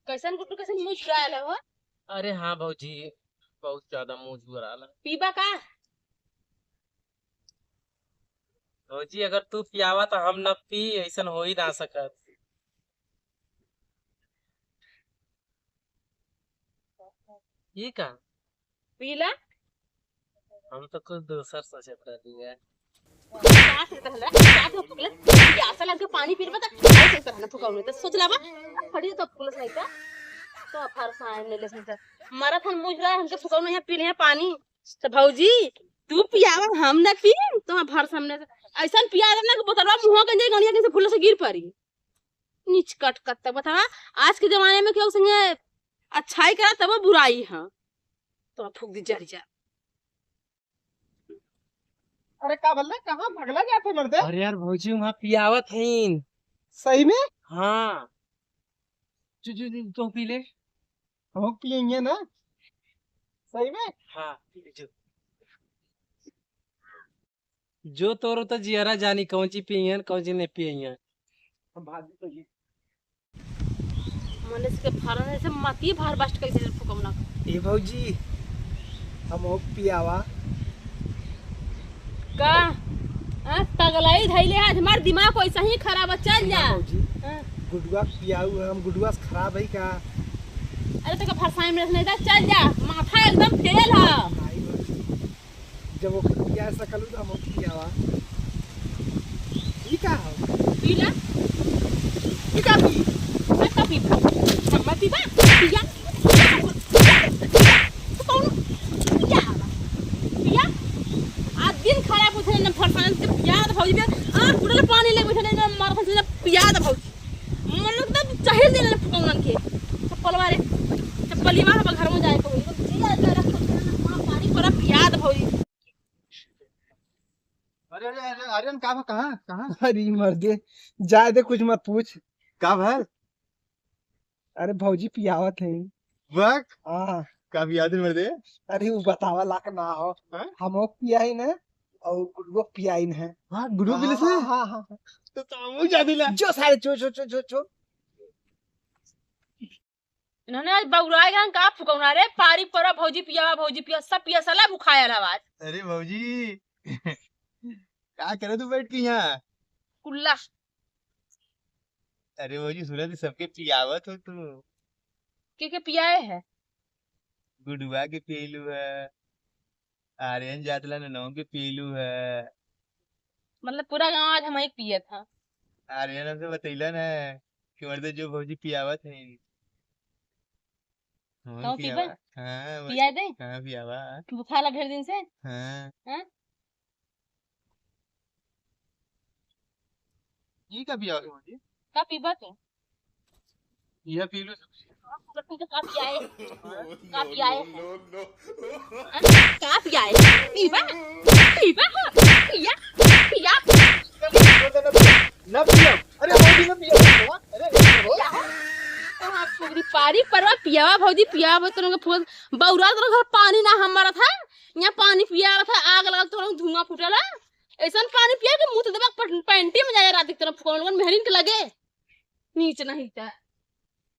कैसन गुड्डू कैसन मुंह चुरायल हो? अरे हाँ भौजी, बहुत ज्यादा मुंह चुराला। पीबा का? भौजी अगर तू पियावा तो हम न पी, ऐसन हो ही ना सकत। ये का पीला? हम तो कुछ दूसर सोचत रहली है। का सोचत रहला? का तो फुकलस? प्यासा लग के पानी पीबा त ऐसे तरह ना फुकाउने त सोच लाबा फड़ी तो फुकलस नहीं का तो फरसान ने लेसन त मरत हम मुझ रहा हमके फुकाउने यहाँ पी ले पानी। तो भौजी तू पियावा हम ना पी तो भर सामने ऐसा पिया दे ना कि बोतलवा मुंह के जाई गणिया के फूल से गिर पड़ी। नीच कट कट तक बतावा आज के जमाने में केहू संगे अच्छाई करा तब बुराई। हां तो फूक दी जर जा। अरे का बल्ला कहां भगला जाते मर्दे? अरे यार भौजी वहां पियावत हईन। सही में? हाँ जो जो जो तो पी ले। हम पिएंगे ना सही में? हाँ जो जो तोरो तो जियरा जानी कौन ची पियन कौन ची नहीं पियन। हम भाजी तो ये मने से फारन से मती भार बस्ट कैसे फुकमना। ए भौजी हम ओ पियावा का हां तगलाई धइले आज हमार दिमाग वैसा ही खराब चल जा। भौजी गुडुआ पियाऊ हम गुडुआ से खराब है का? अरे तक फरसाई में नहीं था चल जा माथा एकदम फेल है। जब वो पिया सकलू तो हम पियावा। ई का हो? पीला ई का पी? का पी हम पीबा पिया तो कौन पिया पिया आज दिन खराब होथे न फरसान के पिया त भौजी आ पूरा पानी ले बैठे न मार फसे पिया त भौजी मन त चाहिए दे न फुकौनन के चप्पल मारे चप्पली मार घर में जाए को जिया जा रख पानी पर पिया त भौजी। अरे अरे अरे आर्यन का कहां कहां? अरे मर्दे जा दे कुछ मत पूछ। का भल? अरे भौजी पियावत है। बक हां का पिया दे मर्दे? अरे वो बतावा लाख ना हो हम ओ पियाई ना और गुडुओ पियाई है। हां गुडुओ पिले से? हां हां तो तामू जा दिला जो सारे जो जो जो जो जो इन्होंने आज बउराए गन का फुकौना रे पारी पर भौजी पियावा भौजी पिया सब पिया साला भुखायल आवाज। अरे भौजी का करे तू बैठ के यहाँ? कुल्ला। अरे भौजी सुना थी सबके पियावत हो तू। के पियाए है? गुडुआ के पीलू है, आर्यन जातला ननौ के पीलू है, मतलब पूरा गांव आज हम एक पिए था। आर्यन हमसे बतैलन है कि मर्दे जो भौजी पियावत है तो पीबे? हां पिया दे। हां पियावा बुखार ढेर दिन से। हां हां ये का पियावा भौजी? का पीबा तू? यह पीलू। तू तो का पियाए? का पियाए? का पियाए? पीबा पीबा पिया पिया ना पिया। अरे भौजी ना पिया। अरे पूरी पारी परवा पियावा भौजी पियावा तो फूल बौरा तो घर पानी ना हमारा था यहाँ पानी पिया था आग लगल तो धुआं फूटला ऐसा पानी पिया के मुंह दबा पेंटी में जाए रात की तरफ फुकौन मेहरीन के लगे नीचे नहीं था।